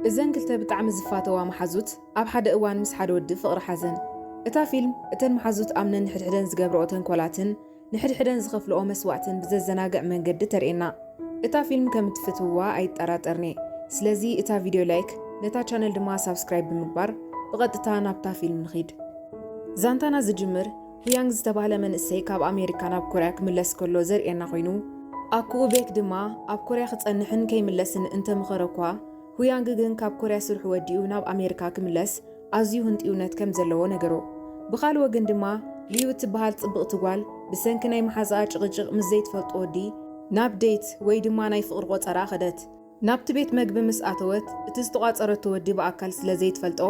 እዘን ክልተ ብጣዕሚ ዝፋተዋ መሓዙት ኣብ ሓደ እዋን ምስ ሓደ ወዲ ፍቕሪ ሓዘን። እታ ፊልም እተን መሓዙት ኣምነን ንሕድሕደን ዝገብርኦ ተንኮላትን ንሕድሕደን ዝኸፍልኦ መስዋእትን ብዘዘናግዕ መንገዲ ተርእየና። እታ ፊልም ከም እትፍትውዋ ኣይጠራጠርን'የ። ስለዚ እታ ቪድዮ ላይክ፣ ነታ ቻነል ድማ ሳብስክራይብ ብምግባር ብቐጥታ ናብታ ፊልም ንኺድ። ዛንታና ዝጅምር ሁያንግ ዝተባህለ መንእሰይ ካብ ኣሜሪካ ናብ ኮርያ ክምለስ ከሎ ዘርእየና ኮይኑ፣ ኣኩኡ ቤክ ድማ ኣብ ኮርያ ክጸንሕን ከይምለስን እንተምኸረኳ፣ ሁያንግ ግን ካብ ኮርያ ስርሑ ወዲኡ ናብ ኣሜሪካ ክምለስ ኣዝዩ ህንጥዩነት ከም ዘለዎ ነገሮ። ብኻልእ ወገን ድማ ሊዩ እትበሃል ጽብቕቲ ጓል ብሰንኪ ናይ መሓዛኣ ጭቕጭቕ ምስ ዘይትፈልጦ ወዲ ናብ ዴት ወይ ድማ ናይ ፍቕሪ ቆጸራ ከደት። ናብቲ ቤት መግቢ ምስ ኣተወት፣ እቲ ዝተቋጸረቶ ወዲ ብኣካል ስለ ዘይትፈልጦ፣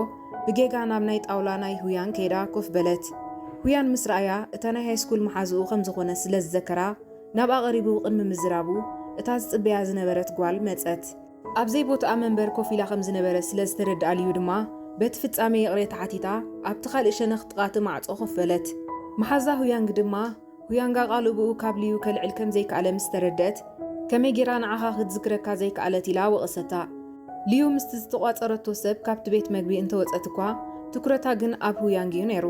ብጌጋ ናብ ናይ ጣውላ ናይ ሁያንግ ከይዳ ኮፍ በለት። ሁያን ምስ ረኣያ፣ እታ ናይ ሃይስኩል መሓዝኡ ከም ዝኾነ ስለ ዝዘከራ፣ ናብኣ ቀሪቡ ቅድሚ ምዝራቡ፣ እታ ዝጽበያ ዝነበረት ጓል መጸት። ኣብ ዘይቦታኣ መንበር ኮፍ ኢላ ከም ዝነበረ ስለ ዝተረድኣ ሊዩ ድማ፣ በቲ ፍጻሜ ይቕሬታ ሓቲታ፣ ኣብቲ ካልእ ሸነኽ ጥቓ እቲ ማዕጾ ኮፍ በለት። መሓዛ ሁያንግ ድማ፣ ሁያንግ ኣቓልቦኡ ካብ ሊዩ ከልዕል ከም ዘይከኣለ ምስ ተረድአት፣ ከመይ ጌራ ንዓኻ ክትዝክረካ ዘይከኣለት ኢላ ወቐሰታ። ሊዩ ምስቲ ዝተቋጸረቶ ሰብ ካብቲ ቤት መግቢ እንተወጸት እኳ፣ ትኩረታ ግን ኣብ ሁያንግ እዩ ነይሩ።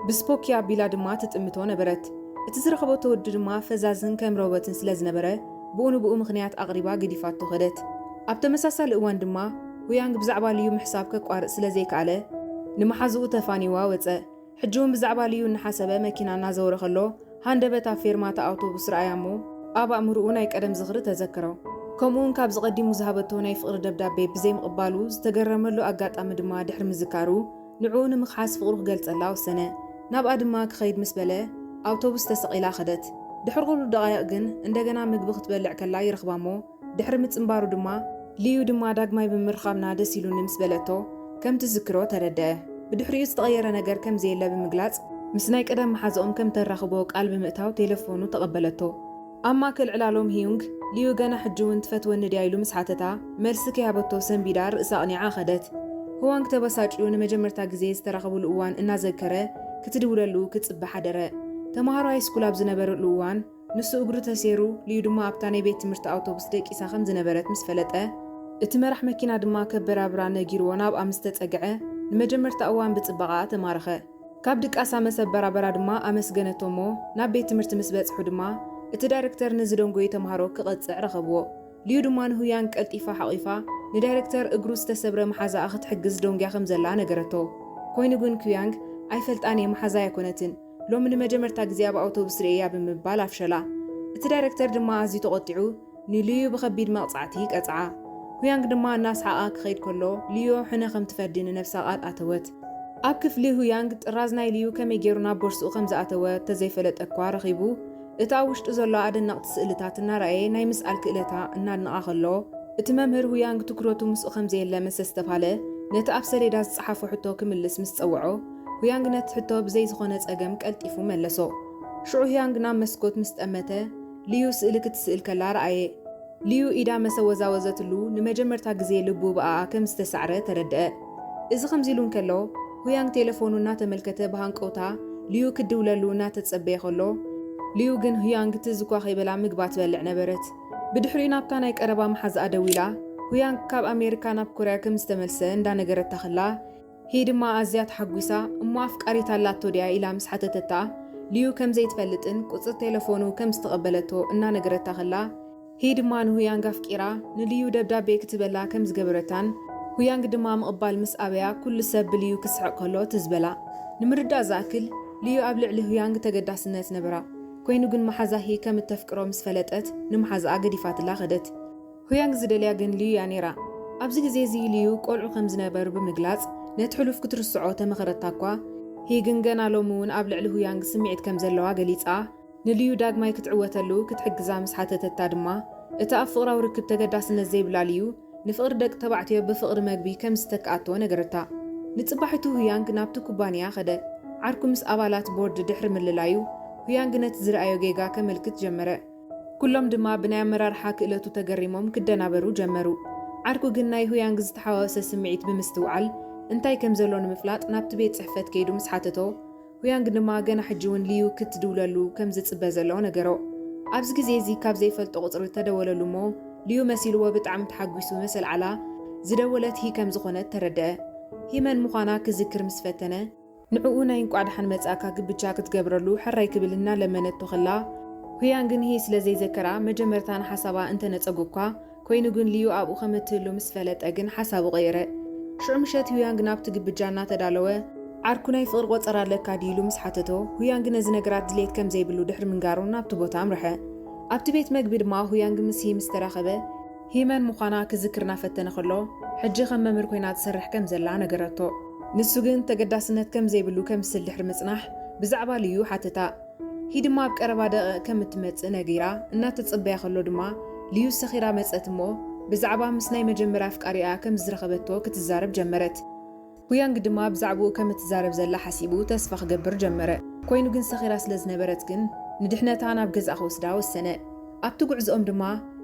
ብስፖኪ ኣቢላ ድማ ትጥምቶ ነበረት። እቲ ዝረኸበቶ ወዲ ድማ ፈዛዝን ከም ሮቦትን ስለ ዝነበረ፣ ብኡ ንብኡ ምኽንያት ኣቕሪባ ገዲፋቶ ከደት። ኣብ ተመሳሳሊ እዋን ድማ፣ ሁያንግ ብዛዕባ ሊዩ ምሕሳብ ከቋርጽ ስለ ዘይከኣለ፣ ንመሓዝኡ ተፋኒዋ ወጸ። ሕጂ እውን ብዛዕባ ሊዩ እናሓሰበ መኪና እናዘወረ ከሎ፣ ሃንደበት ኣብ ፌርማታ ኣውቶቡስ ረኣያ እሞ፣ ኣብ ኣእምሮኡ ናይ ቀደም ዝኽሪ ተዘከሮ። ከምኡውን ካብዚ ቀዲሙ ዝሃበቶ ናይ ፍቕሪ ደብዳቤ ብዘይምቕባሉ ዝተገረመሉ ኣጋጣሚ ድማ ድሕሪ ምዝካሩ፣ ንዕኡ ንምኽሓስ ፍቕሩ ክገልጸላ ወሰነ። ናብኣ ድማ ክኸይድ ምስ በለ፣ ኣውቶቡስ ተሰቒላ ከደት። ድሕሪ ቁሩብ ደቓይቕ ግን እንደገና ምግቢ ክትበልዕ ከላ ይረኽባ እሞ፣ ድሕሪ ምጽንባሩ ድማ፣ ሊዩ ድማ ዳግማይ ብምርኻብና ደስ ኢሉኒ ምስ በለቶ፣ ከም ትዝክሮ ተረድአ። ብድሕሪኡ ዝተቐየረ ነገር ከም ዘየለ ብምግላጽ፣ ምስ ናይ ቀደም መሓዝኦም ከም ተራኽቦ ቃል ብምእታው ቴሌፎኑ ተቐበለቶ። ኣብ ማእከል ዕላሎም ሂዩንግ፣ ሊዩ ገና ሕጂ እውን ትፈትወኒ ድያ ኢሉ ምስ ሓተታ፣ መልሲ ከይሃበቶ ሰንቢዳ ርእሳ ኣቕኒዓ ከደት። ሁዋንግ ተበሳጭዩ ንመጀመርታ ግዜ ዝተራኸብሉ እዋን እናዘከረ ክትድውለሉ ክጽበ ሓደረ። ተማሃሮ ሃይስኩል ኣብ ዝነበረሉ እዋን፣ ንሱ እግሩ ተሴሩ፣ ሊዩ ድማ ኣብታ ናይ ቤት ትምህርቲ ኣውቶቡስ ደቂሳ ከም ዝነበረት ምስ ፈለጠ፣ እቲ መራሕ መኪና ድማ ከበራብራ ነጊርዎ ናብኣ ምስ ተጸግዐ፣ ንመጀመርታ እዋን ብጽባቐኣ ተማረኸ። ካብ ድቃሳ መሰበራበራ ድማ ኣመስገነቶ እሞ፣ ናብ ቤት ትምህርቲ ምስ በጽሑ ድማ፣ እቲ ዳይረክተር ንዝደንጎዩ ተማሃሮ ክቐጽዕ ረኸብዎ። ሊዩ ድማ ንሁያንግ ቀልጢፋ ሓቒፋ፣ ንዳይረክተር እግሩ ዝተሰብረ መሓዛኣ ክትሕግዝ ደንጉያ ከም ዘላ ነገረቶ። ኮይኑ ግን ኩያንግ፣ "ኣይፈልጣን እየ፣ መሓዛይ ኣይኮነትን። ሎሚ ንመጀመርታ ግዜ ኣብ ኣውቶቡስ ርእየያ" ብምባል ኣፍሸላ። እቲ ዳይረክተር ድማ ኣዝዩ ተቖጢዑ፣ ንሊዩ ብኸቢድ መቕጻዕቲ ቀጽዓ። ኩያንግ ድማ እናሰሓቓ ክኸይድ ከሎ፣ ሊዮ ሕነ ከም ትፈዲ ንነብሳ ቃል ኣተወት። ኣብ ክፍሊ ሁያንግ ጥራዝ ናይ ሊዩ ከመይ ገይሩ ናብ ቦርስኡ ከም ዝኣተወ ተዘይፈለጠ እኳ ረኺቡ፣ እቲ ኣብ ውሽጡ ዘሎ ኣደነቕቲ ስእልታት እናረኣየ ናይ ምስኣል ክእለታ እናድነቓ ከሎ፣ እቲ መምህር ሁያንግ ትኩረቱ ምስኡ ከም ዘየለ ምስ ኣስተብሃለ፣ ነቲ ኣብ ሰሌዳ ዝጸሓፎ ሕቶ ክምልስ ምስ ጸውዖ፣ ሁያንግ ነቲ ሕቶ ብዘይ ዝኾነ ጸገም ቀልጢፉ መለሶ። ሽዑ ሁያንግ ናብ መስኮት ምስ ጠመተ፣ ሊዩ ስእሊ ክትስእል ከላ ረኣየ። ሊዩ ኢዳ መሰ ወዛወዘትሉ፣ ንመጀመርታ ግዜ ልቡ ብኣኣ ከም ዝተሳዕረ ተረድአ። እዚ ከምዚ ኢሉ እንከሎ፣ ሁያንግ ቴሌፎኑ እናተመልከተ ብሃንቀውታ ሊዩ ክድውለሉ እናተጸበየ ከሎ፣ ሊዩ ግን ሁያንግ ትዝ እኳ ከይበላ ምግባ ትበልዕ ነበረት። ብድሕሪኡ ናብታ ናይ ቀረባ መሓዛኣ ደዊላ፣ ሁያንግ ካብ ኣሜሪካ ናብ ኮርያ ከም ዝተመልሰ እንዳነገረታ ከላ፣ ሂ ድማ ኣዝያ ተሓጒሳ፣ "እሞ ኣፍቃሪት ኣላቶ ድያ?" ኢላ ምስ ሓተተታ፣ ሊዩ ከም ዘይትፈልጥን ቁጽሪ ቴሌፎኑ ከም ዝተቐበለቶ እናነገረታ ከላ፣ ሂ ድማ ንሁያንግ ኣፍቂራ ንሊዩ ደብዳቤ ክትበላ ከም ዝገበረታን፣ ሁያንግ ድማ ምቕባል ምስ ኣበያ ኩሉ ሰብ ብሊዩ ክስሕቕ ከሎ ትዝ በላ። ንምርዳእ ዝኣክል፣ ሊዩ ኣብ ልዕሊ ሁያንግ ተገዳስነት ነበራ። ኮይኑ ግን መሓዛ ሂ ከም እተፍቅሮ ምስ ፈለጠት፣ ንመሓዛኣ ገዲፋትላ ከደት። ሁያንግ ዝደልያ ግን ሊዩ እያ ነይራ። ኣብዚ ግዜ እዚ ሊዩ ቆልዑ ከም ዝነበሩ ብምግላጽ፣ ነቲ ሕሉፍ ክትርስዖ ተመኸረታ እኳ፣ ሂ ግን ገና ሎሚ እውን ኣብ ልዕሊ ሁያንግ ስምዒት ከም ዘለዋ ገሊጻ፣ ንሊዩ ዳግማይ ክትዕወተሉ ክትሕግዛ ምስ ሓተተታ ድማ፣ እታ ኣብ ፍቕራዊ ርክብ ተገዳስነት ዘይብላ ሊዩ፣ ንፍቕሪ ደቂ ተባዕትዮ ብፍቕሪ መግቢ ከም ዝተክኣቶ ነገረታ። ንጽባሒቱ ሁያንግ ናብቲ ኩባንያ ከደ። ዓርኩ ምስ ኣባላት ቦርድ ድሕሪ ምልላዩ፣ ሁያንግ ነቲ ዝረኣዮ ጌጋ ከመልክት ጀመረ። ኩሎም ድማ ብናይ ኣመራርሓ ክእለቱ ተገሪሞም ክደናበሩ ጀመሩ። ዓርኩ ግን ናይ ሁያንግ ዝተሓዋወሰ ስምዒት ብምስትውዓል፣ እንታይ ከም ዘሎ ንምፍላጥ ናብቲ ቤት ጽሕፈት ከይዱ ምስ ሓተቶ፣ ሁያንግ ድማ ገና ሕጂ እውን ሊዩ ክትድውለሉ ከም ዝጽበ ዘሎ ነገሮ። ኣብዚ ግዜ እዚ ካብ ዘይፈልጦ ቁጽሪ ተደወለሉ እሞ፣ ሊዩ መሲልዎ ብጣዕሚ ተሓጒሱ ምስ ኣልዓላ፣ ዝደወለት ሂ ከም ዝኾነት ተረድአ። ሂ መን ምዃና ክዝክር ምስ ፈተነ፣ ንዕኡ ናይ እንቋዕ ደሓን መጻእካ ግብቻ ክትገብረሉ ሕራይ ክብል እናለመነቶ ከላ፣ ሁያንግ ግን ሂ ስለ ዘይዘከራ መጀመርታ ንሓሳባ እንተነጸጎ እኳ፣ ኮይኑ ግን ሊዩ ኣብኡ ከም እትህሉ ምስ ፈለጠ ግን ሓሳቡ ቀየረ። ሽዑ ምሸት ሁያንግ ናብቲ ግብጃ እናተዳለወ፣ ዓርኩ ናይ ፍቕሪ ቆጸራ ኣለካ ድዩ ኢሉ ምስ ሓተቶ፣ ሁያንግ ነዚ ነገራት ድሌት ከም ዘይብሉ ድሕሪ ምንጋሩ ናብቲ ቦታ ኣምርሐ። ኣብቲ ቤት መግቢ ድማ ሁያንግ ምስ ሂ ምስ ተራኸበ፣ ሂ መን ምዃና ክዝክር እናፈተነ ከሎ፣ ሕጂ ከም መምህር ኮይና ትሰርሕ ከም ዘላ ነገረቶ። ንሱ ግን ተገዳስነት ከም ዘይብሉ ከምስል ድሕሪ ምጽናሕ፣ ብዛዕባ ሊዩ ሓተታ። ሂ ድማ ኣብ ቀረባ ደቂቕ ከም እትመጽእ ነጊራ እናተጸበያ ከሎ ድማ፣ ሊዩ ሰኺራ መጸት እሞ፣ ብዛዕባ ምስ ናይ መጀመርያ ኣፍቃሪኣ ከም ዝረኸበቶ ክትዛረብ ጀመረት። ሁያንግ ድማ ብዛዕባኡ ከም እትዛረብ ዘላ ሓሲቡ ተስፋ ክገብር ጀመረ። ኮይኑ ግን ሰኺራ ስለ ዝነበረት ግን ንድሕነታ ናብ ገዛኣ ክወስዳ ወሰነ። ኣብቲ ጉዕዞኦም ድማ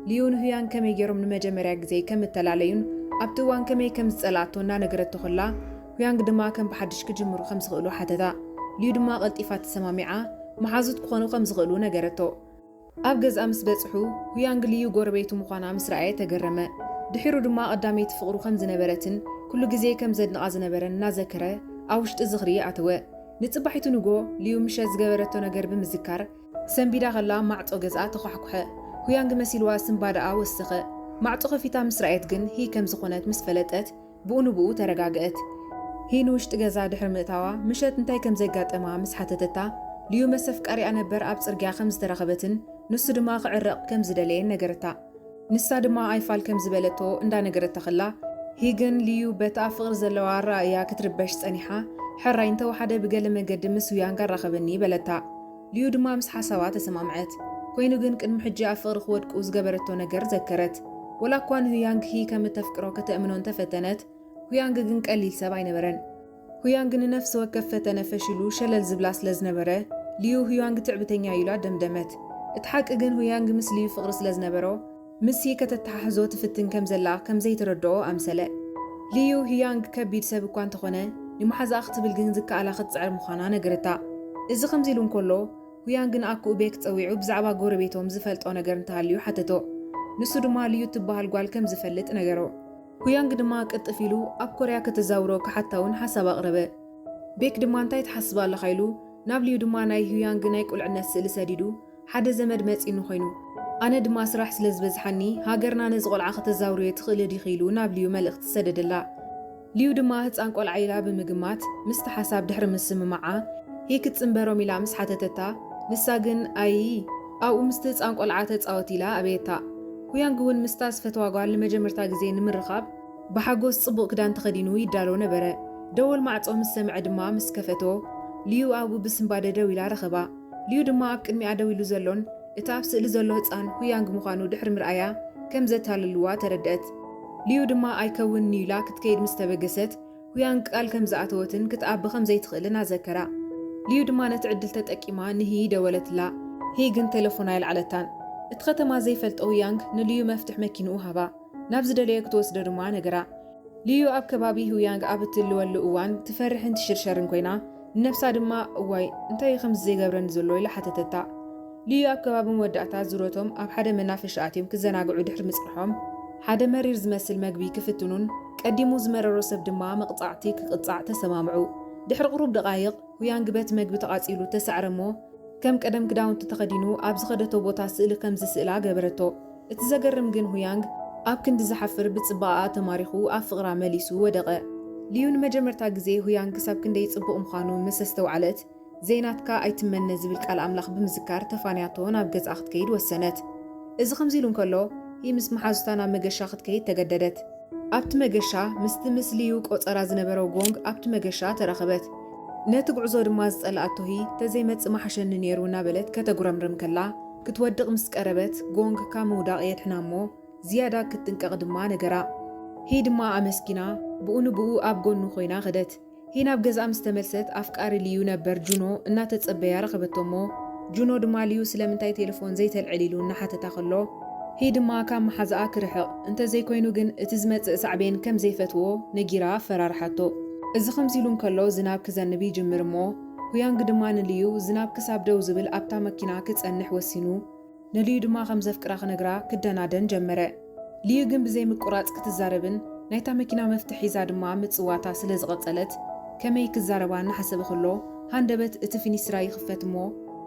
ሊዩ ንሁያንግ ከመይ ገይሮም ንመጀመርያ ግዜ ከም እተላለዩን ኣብቲ እዋን ከመይ ከም ዝጸልኣቶ እናነገረቶ ከላ፣ ሁያንግ ድማ ከም ብሓድሽ ክጅምሩ ከም ዝኽእሉ ሓተታ። ሊዩ ድማ ቀልጢፋ ተሰማሚዓ መሓዙት ክኾኑ ከም ዝኽእሉ ነገረቶ። ኣብ ገዝኣ ምስ በጽሑ፣ ሁያንግ ሊዩ ጎረቤቱ ምዃና ምስ ረኣየ ተገረመ። ድሒሩ ድማ ቀዳመይቲ ፍቕሩ ከም ዝነበረትን ኩሉ ግዜ ከም ዘድንቓ ዝነበረን እናዘከረ ኣብ ውሽጢ ዝኽሪ ኣተወ። ንጽባሒቱ ንጎ ሊዩ ምሸት ዝገበረቶ ነገር ብምዝካር፣ ሰንቢዳ ከላ ማዕጾ ገዝኣ ተዃሕኩሐ። ሁያንግ መሲልዋ ስንባዳኣ ወሰኸ። ማዕጾ ከፊታ ምስ ረኣየት ግን ሂ ከም ዝኾነት ምስ ፈለጠት፣ ብኡ ንብኡ ተረጋግአት። ሂ ንውሽጢ ገዛ ድሕሪ ምእታዋ፣ ምሸት እንታይ ከም ዘጋጠማ ምስ ሓተተታ፣ ሊዩ መሰፍቃሪኣ ነበር ኣብ ጽርግያ ከም ዝተራኸበትን ንሱ ድማ ክዕረቕ ከም ዝደለየን ነገረታ። ንሳ ድማ ኣይፋል ከም ዝበለቶ እንዳነገረታ ከላ፣ ሂ ግን ሊዩ በቲ ኣብ ፍቕሪ ዘለዋ ኣረኣእያ ክትርበሽ ጸኒሓ፣ ሕራይ እንተወሓደ ብገለ መገዲ ምስ ሁያንግ ኣራኸበኒ በለታ። ሊዩ ድማ ምስ ሓሳባ ተሰማምዐት። ኮይኑ ግን ቅድሚ ሕጂ ኣብ ፍቕሪ ክወድቁ ዝገበረቶ ነገር ዘከረት። ወላ እኳ ንሁያንግ ሂ ከም እተፍቅሮ ከተእምኖ እንተፈተነት፣ ሁያንግ ግን ቀሊል ሰብ ኣይነበረን። ሁያንግ ንነፍሲ ወከፍ ፈተነ ፈሺሉ ሸለል ዝብላ ስለ ዝነበረ፣ ሊዩ ሁያንግ ትዕብተኛ ኢላ ደምደመት። እቲ ሓቂ ግን ሁያንግ ምስ ሊዩ ፍቕሪ ስለ ዝነበሮ፣ ምስ ሂ ከተተሓሕዞ ትፍትን ከም ዘላ ከም ዘይተረድኦ ኣምሰለ። ሊዩ ሁያንግ ከቢድ ሰብ እኳ እንተኾነ፣ ንመሓዛኣ ክትብል ግን ዝከኣላ ክትጽዕር ምዃና ነገረታ። እዚ ከምዚ ኢሉ እንከሎ፣ ሁያንግ ንኣኩኡ ቤክ ጸዊዑ ብዛዕባ ጎረቤቶም ዝፈልጦ ነገር እንተሃልዩ ሓተቶ። ንሱ ድማ ሊዩ ትበሃል ጓል ከም ዝፈልጥ ነገሮ። ሁያንግ ድማ ቅጥፍ ኢሉ ኣብ ኮርያ ከተዛውሮ ክሓታ እውን ሓሳብ ኣቕረበ። ቤክ ድማ እንታይ ትሓስብ ኣለኻ ኢሉ ናብ ሊዩ ድማ ናይ ሁያንግ ናይ ቁልዕነት ስእሊ ሰዲዱ ሓደ ዘመድ መጺኡኒ ኮይኑ ኣነ ድማ ስራሕ ስለ ዝበዝሓኒ ሃገርና ነዚ ቆልዓ ከተዛውርዮ ትኽእሊ ዲኺ ኢሉ ናብ ሊዩ መልእኽቲ ሰደደላ። ሊዩ ድማ ህጻን ቆልዓ ኢላ ብምግማት ምስቲ ሓሳብ ድሕሪ ምስምማዓ ሂ ክትጽንበሮም ኢላ ምስ ሓተተታ ንሳ ግን ኣይ ኣብኡ ምስቲ ህጻን ቆልዓ ተጻወት ኢላ ኣበየታ። ሁያንግ እውን ምስታ ዝፈትዋ ጓል ንመጀመርታ ግዜ ንምርኻብ ብሓጎስ ጽቡቕ ክዳን ተኸዲኑ ይዳሎ ነበረ። ደወል ማዕጾ ምስ ሰምዐ ድማ ምስ ከፈቶ ሊዩ ኣብኡ ብስንባደ ደው ኢላ ረኸባ። ሊዩ ድማ ኣብ ቅድሚኣ ደው ኢሉ ዘሎን እቲ ኣብ ስእሊ ዘሎ ህጻን ሁያንግ ምዃኑ ድሕሪ ምርኣያ ከም ዘታለልዋ ተረድአት። ሊዩ ድማ ኣይከውንን እዩ ኢላ ክትከይድ ምስ ተበገሰት፣ ሁያንግ ቃል ከም ዝኣተወትን ክትኣቢ ከም ዘይትኽእልን ኣዘከራ። ሊዩ ድማ ነቲ ዕድል ተጠቂማ ንሂ ደወለትላ። ሂ ግን ቴሌፎን ኣይልዓለታን። እቲ ከተማ ዘይፈልጦ ሁያንግ ንሊዩ መፍትሕ መኪንኡ ሃባ። ናብ ዝደለዮ ክትወስዶ ድማ ነገራ። ሊዩ ኣብ ከባቢ ሁያንግ ኣብ እትልወሉ እዋን ትፈርሕን ትሽርሸርን ኮይና፣ ንነብሳ ድማ እዋይ እንታይ እዩ ከምዚ ዘይገብረኒ ዘሎ ኢላ ሓተተታ። ሊዩ ኣብ ከባቢ መወዳእታ ዙረቶም ኣብ ሓደ መናፈሻ ኣትዮም ክዘናግዑ ድሕሪ ምጽንሖም፣ ሓደ መሪር ዝመስል መግቢ ክፍትኑን ቀዲሙ ዝመረሮ ሰብ ድማ መቕጻዕቲ ክቕጻዕ ተሰማምዑ። ድሕሪ ቁሩብ ደቓይቕ፣ ሁያንግ በቲ መግቢ ተቓጺሉ ተሳዕረ እሞ፣ ከም ቀደም ክዳውንቲ ተኸዲኑ ኣብ ዝኸደቶ ቦታ ስእሊ ከም ዝስእላ ገበረቶ። እቲ ዘገርም ግን ሁያንግ ኣብ ክንዲ ዝሓፍር ብጽባቐኣ ተማሪኹ ኣብ ፍቕራ መሊሱ ወደቐ። ሊዩ ንመጀመርታ ግዜ ሁያንግ ክሳብ ክንደይ ጽቡቕ ምዃኑ ምስ ኣስተውዓለት፣ ዘይናትካ ኣይትመነ ዝብል ቃል ኣምላኽ ብምዝካር ተፋንያቶ ናብ ገዝኣ ክትከይድ ወሰነት። እዚ ከምዚ ኢሉ እንከሎ፣ ሂ ምስ መሓዙታ ናብ መገሻ ክትከይድ ተገደደት። ኣብቲ መገሻ ምስቲ ምስ ሊዩ ቆጸራ ዝነበሮ ጎንግ ኣብቲ መገሻ ተራኸበት። ነቲ ጉዕዞ ድማ ዝጸልኣቶ ሂ፣ "ተዘይመጽእ ምሓሸኒ ነይሩ" እናበለት ከተጉረምርም ከላ፣ ክትወድቕ ምስ ቀረበት፣ ጎንግ ካብ ምውዳቕ የድሕና እሞ፣ ዝያዳ ክትጥንቀቕ ድማ ነገራ። ሂ ድማ ኣመስጊና፣ ብኡ ንብኡ ኣብ ጎኑ ኮይና ከደት። ሂ ናብ ገዝኣ ምስ ተመልሰት፣ ኣፍቃሪ ሊዩ ነበር ጁኖ እናተጸበያ ረኸበቶ እሞ፣ ጁኖ ድማ ሊዩ ስለምንታይ ቴሌፎን ዘይተልዕል ኢሉ እናሓተታ ከሎ፣ ሂ ድማ ካብ መሓዛኣ ክርሕቕ፣ እንተዘይኮይኑ ግን እቲ ዝመጽእ ሳዕቤን ከም ዘይፈትዎ ነጊራ ኣፈራርሓቶ። እዚ ከምዚ ኢሉ እንከሎ ዝናብ ክዘንብ ይጅምር እሞ፣ ሁያንግ ድማ ንሊዩ ዝናብ ክሳብ ደው ዝብል ኣብታ መኪና ክጸንሕ ወሲኑ፣ ንሊዩ ድማ ከም ዘፍቅራ ክነግራ ክደናደን ጀመረ። ሊዩ ግን ብዘይ ምቁራጽ ክትዛረብን ናይታ መኪና መፍትሕ ሒዛ ድማ ምጽዋታ ስለ ዝቐጸለት፣ ከመይ ክዛረባ እናሓሰበ ከሎ፣ ሃንደበት እቲ ፊኒስትራ ይኽፈት እሞ፣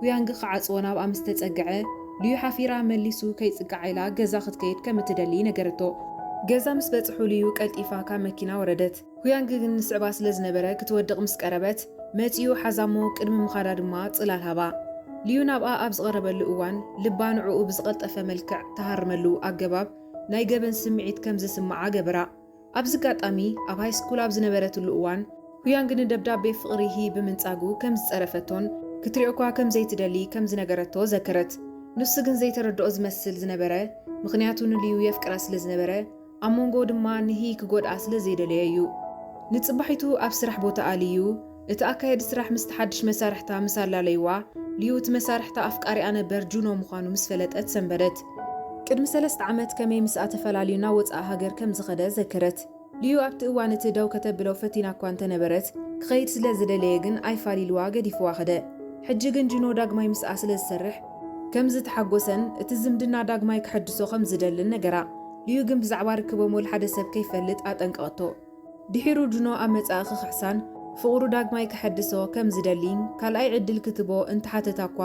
ሁያንግ ክዓጽዎ ናብኣ ምስ ተጸግዐ፣ ልዩ ሓፊራ መሊሱ ከይጽግዓ ኢላ ገዛ ክትከይድ ከም እትደሊ ነገረቶ። ገዛ ምስ በጽሑ፣ ልዩ ቀልጢፋ ካብ መኪና ወረደት። ሁያንግ ግን ንስዕባ ስለ ዝነበረ፣ ክትወድቕ ምስ ቀረበት፣ መጺኡ ሓዛ እሞ ቅድሚ ምኻዳ ድማ ጽላል ሃባ። ልዩ ናብኣ ኣብ ዝቐረበሉ እዋን፣ ልባ ንዕኡ ብዝቐልጠፈ መልክዕ ትሃርመሉ ኣገባብ ናይ ገበን ስምዒት ከም ዝስምዓ ገበራ። ኣብዚ ኣጋጣሚ፣ ኣብ ሃይስኩል ኣብ ዝነበረትሉ እዋን፣ ሁያንግ ንደብዳቤ ፍቕሪ ሂ ብምንጻጉ ከም ዝጸረፈቶን ክትሪኦ እኳ ከም ዘይትደሊ ከም ዝነገረቶ ዘከረት። ንሱ ግን ዘይተረድኦ ዝመስል ዝነበረ፣ ምኽንያቱ ንልዩ የፍቅራ ስለ ዝነበረ፣ ኣብ መንጎ ድማ ንሂ ክጎድኣ ስለ ዘይደለየ እዩ። ንጽባሒቱ ኣብ ስራሕ ቦታኣ ልዩ፣ እቲ ኣካየዲ ስራሕ ምስቲ ሓድሽ መሳርሕታ ምስ ኣላለይዋ፣ ልዩ እቲ መሳርሕታ ኣፍቃሪኣ ነበር ጁኖ ምዃኑ ምስ ፈለጠት ሰንበደት። ቅድሚ ሰለስተ ዓመት ከመይ ምስኣ ተፈላልዩ ናብ ወጻኢ ሃገር ከም ዝኸደ ዘከረት። ልዩ ኣብቲ እዋን እቲ ደው ከተብሎ ፈቲና እኳ እንተነበረት፣ ክኸይድ ስለ ዝደለየ ግን ኣይፋሊልዋ ገዲፍዋ ኸደ። ሕጂ ግን ጁኖ ዳግማይ ምስኣ ስለ ዝሰርሕ ከም ዝተሓጎሰን እቲ ዝምድና ዳግማይ ክሐድሶ ከም ዝደልን ነገራ። ልዩ ግን ብዛዕባ ርክቦም ወላ ሓደ ሰብ ከይፈልጥ ኣጠንቀቐቶ። ድሒሩ ጁኖ ኣብ መጻኢ ክኽሕሳን ፍቕሩ ዳግማይ ክሐድሶ ከም ዝደሊን ካልኣይ ዕድል ክትቦ እንተሓተታ እኳ፣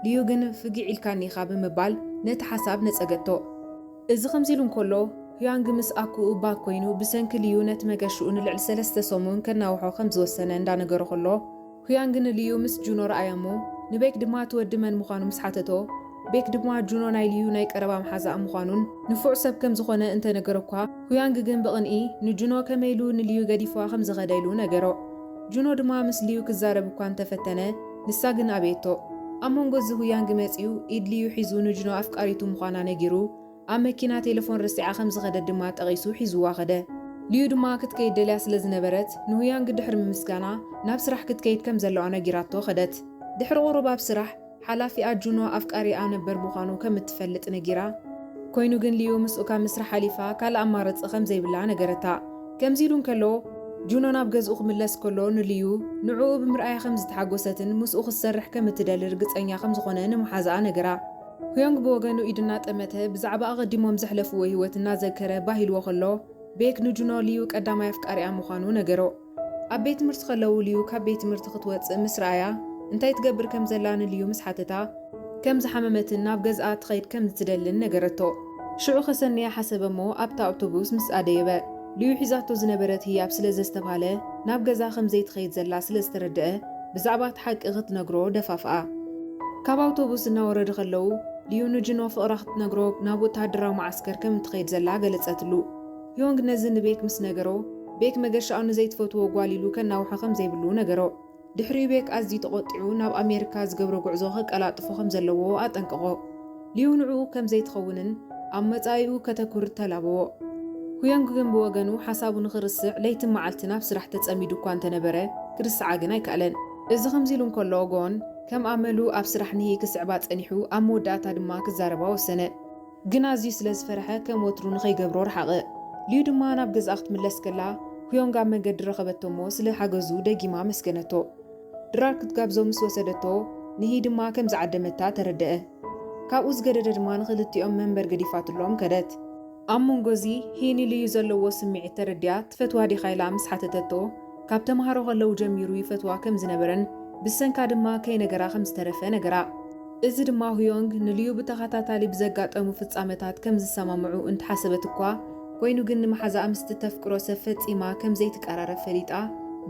ልዩ ግን ፍግዕ ኢልካኒ ኢኻ ብምባል ነቲ ሓሳብ ነጸገቶ። እዚ ከምዚ ኢሉ እንከሎ፣ ህያንግ ምስ ኣኩኡ ባክ ኮይኑ ብሰንኪ ልዩ ነቲ መገሽኡ ንልዕሊ ሰለስተ ሰሙን ከናውሖ ከም ዝወሰነ እንዳነገሮ ከሎ፣ ህያንግ ንልዩ ምስ ጁኖ ረኣያ እሞ፣ ንቤክ ድማ እቲ ወዲ መን ምዃኑ ምስ ሓተቶ፣ ቤክ ድማ ጁኖ ናይ ልዩ ናይ ቀረባ መሓዛኣ ምዃኑን ንፉዕ ሰብ ከም ዝኾነ እንተነገሮ እኳ፣ ሁያንግ ግን ብቕንኢ ንጁኖ ከመይ ኢሉ ንልዩ ገዲፍዋ ከም ዝኸደ ኢሉ ነገሮ። ጁኖ ድማ ምስ ልዩ ክዛረብ እኳ እንተፈተነ፣ ንሳ ግን ኣበየቶ። ኣብ መንጎ እዚ ሁያንግ መጺኡ ኢድ ልዩ ሒዙ ንጁኖ ኣፍቃሪቱ ምዃና ነጊሩ፣ ኣብ መኪና ቴሌፎን ረሲዓ ከም ዝኸደት ድማ ጠቒሱ ሒዝዋ ኸደ። ልዩ ድማ ክትከይድ ደልያ ስለ ዝነበረት፣ ንሁያንግ ድሕሪ ምምስጋና ናብ ስራሕ ክትከይድ ከም ዘለዋ ነጊራቶ ኸደት። ድሕሪ ቁሩብ ኣብ ስራሕ፣ ሓላፊኣ ጁኖ ኣፍቃሪኣ ነበር ምዃኑ ከም እትፈልጥ ነጊራ፣ ኮይኑ ግን ልዩ ምስኡ ካብ ምስራሕ ሓሊፋ ካልእ ኣማራጺ ከም ዘይብላ ነገረታ። ከምዚ ኢሉ እንከሎ፣ ጁኖ ናብ ገዝኡ ክምለስ ከሎ ንልዩ ንዕኡ ብምርኣያ ከም ዝተሓጎሰትን ምስኡ ክትሰርሕ ከም እትደሊ ርግጸኛ ከም ዝኾነ ንመሓዛኣ ነገራ። ሁዮንግ ብወገኑ ኢዱ እናጠመተ ብዛዕባ ኣቐዲሞም ዘሕለፍዎ ህይወት እናዘከረ ባህ ኢልዎ ከሎ፣ ቤክ ንጁኖ ልዩ ቀዳማይ ኣፍቃሪኣ ምዃኑ ነገሮ። ኣብ ቤት ትምህርቲ ከለዉ ልዩ ካብ ቤት ትምህርቲ ክትወጽእ ምስ ረኣያ፣ እንታይ ትገብር ከም ዘላ ንልዩ ምስ ሓተታ፣ ከም ዝሓመመትን ናብ ገዝኣ ትኸይድ ከም እትደልን ነገረቶ። ሽዑ ከሰንያ ሓሰበ እሞ ኣብታ ኣውቶቡስ ምስኣ ደየበ። ልዩ ሒዛቶ ዝነበረት ህያብ ስለ ዘስተብሃለ፣ ናብ ገዛ ከም ዘይትኸይድ ዘላ ስለ ዝተረድአ፣ ብዛዕባ እቲ ሓቂ ክትነግሮ ደፋፍኣ። ካብ ኣውቶቡስ እናወረዱ ከለዉ፣ ልዩ ንጁኖ ፍቕራ ክትነግሮ ናብ ወተሃደራዊ መዓስከር ከም እትኸይድ ዘላ ገለጸትሉ። ዮንግ ነዚ ንቤክ ምስ ነገሮ፣ ቤክ መገሻኡ ንዘይትፈትዎ ጓል ኢሉ ከናውሖ ከም ዘይብሉ ነገሮ። ድሕሪኡ ቤክ ኣዝዩ ተቖጢዑ ናብ ኣሜሪካ ዝገብሮ ጉዕዞ ከቀላጥፎ ከም ዘለዎ ኣጠንቀቖ። ልዩ ንዕኡ ከም ዘይትኸውንን ኣብ መጻኢኡ ከተኩር ተላበዎ። ሁዮንግ ግን ብወገኑ ሓሳቡ ንኽርስዕ ለይትን መዓልትን ኣብ ስራሕ ተጸሚዱ እኳ እንተነበረ፣ ክርስዓ ግን ኣይከኣለን። እዚ ከምዚ ኢሉ እንከሎ፣ ጎን ከም ኣመሉ ኣብ ስራሕ ንሂ ክስዕባ ጸኒሑ፣ ኣብ መወዳእታ ድማ ክዛረባ ወሰነ። ግን ኣዝዩ ስለ ዝፈርሐ፣ ከም ወትሩ ንኸይገብሮ ረሓቐ። ልዩ ድማ ናብ ገዝኣ ክትምለስ ከላ፣ ሁዮንግ ኣብ መንገዲ ረኸበቶ እሞ፣ ስለ ሓገዙ ደጊማ ኣመስገነቶ። ድራር ክትጋብዞ ምስ ወሰደቶ፣ ንሂ ድማ ከም ዝዓደመታ ተረደአ። ካብኡ ዝገደደ ድማ ንኽልቲኦም መንበር ገዲፋትሎም ከደት። ኣብ መንጎ እዚ፣ ሂ ንልዩ ዘለዎ ስምዒት ተረዲኣ፣ ትፈትዋ ዲኻ ኢላ ምስ ሓተተቶ፣ ካብ ተምሃሮ ከለዉ ጀሚሩ ይፈትዋ ከም ዝነበረን፣ ብሰንካ ድማ ከይነገራ ከም ዝተረፈ ነገራ። እዚ ድማ ሁዮንግ ንልዩ ብተኸታታሊ ብዘጋጠሙ ፍጻመታት ከም ዝሰማምዑ እንተሓሰበት እኳ፣ ኮይኑ ግን ንመሓዛኣ ምስቲ ተፍቅሮ ሰብ ፈጺማ ከም ዘይትቀራረብ ፈሊጣ፣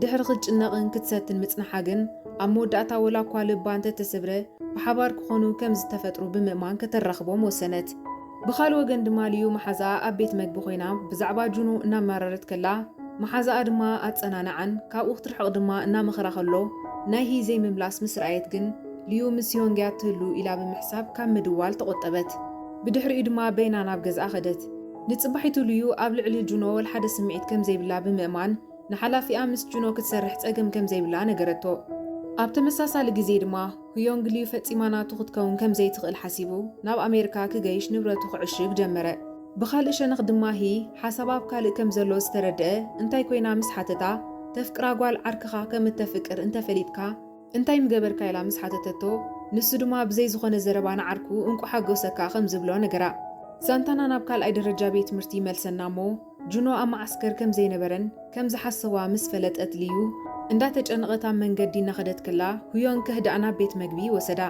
ድሕሪ ክትጭነቕን ክትሰትን ምጽንሓ ግን፣ ኣብ መወዳእታ ወላ እኳ ልባ እንተተሰብረ፣ ብሓባር ክኾኑ ከም ዝተፈጥሩ ብምእማን ከተራኽቦም ወሰነት። ብኻልእ ወገን ድማ ልዩ መሓዛኣ ኣብ ቤት መግቢ ኮይና ብዛዕባ ጁኖ እናመራረት ከላ፣ መሓዛኣ ድማ ኣጸናንዓን ካብኡ ክትርሕቕ ድማ እናመኸራ ከሎ፣ ናይ ሂ ዘይምምላስ ምስ ረኣየት ግን፣ ልዩ ምስ ዮንግያ ትህሉ ኢላ ብምሕሳብ ካብ ምድዋል ተቖጠበት። ብድሕሪኡ ድማ በይና ናብ ገዝኣ ኸደት። ንጽባሒቱ ልዩ ኣብ ልዕሊ ጁኖ ወላ ሓደ ስምዒት ከም ዘይብላ ብምእማን፣ ንሓላፊኣ ምስ ጁኖ ክትሰርሕ ጸገም ከም ዘይብላ ነገረቶ። ኣብ ተመሳሳሊ ግዜ ድማ፣ ሁዮንግ ልዩ ፈጺማ ናቱ ክትከውን ከም ዘይትኽእል ሓሲቡ፣ ናብ ኣሜሪካ ክገይሽ ንብረቱ ክዕሽግ ጀመረ። ብኻልእ ሸነኽ ድማ ሂ፣ ሓሳባ ኣብ ካልእ ከም ዘሎ ዝተረድአ፣ እንታይ ኮይና ምስ ሓተታ፣ ተፍቅራ ጓል ዓርክኻ ከም እተፍቅር እንተፈሊጥካ፣ እንታይ ምገበርካ ኢላ ምስ ሓተተቶ፣ ንሱ ድማ ብዘይ ዝኾነ ዘረባ ንዓርኩ እንቋዕ ሓጎሰካ ከም ዝብሎ ነገራ። ሳንታና ናብ ካልኣይ ደረጃ ቤት ትምህርቲ ይመልሰና እሞ፣ ጁኖ ኣብ መዓስከር ከም ዘይነበረን ከም ዝሓሰዋ ምስ ፈለጠት፣ ልዩ እንዳተጨነቐት ኣብ መንገዲ እናኸደት ከላ፣ ሁዮንግ ከህድኣ ናብ ቤት መግቢ ወሰዳ።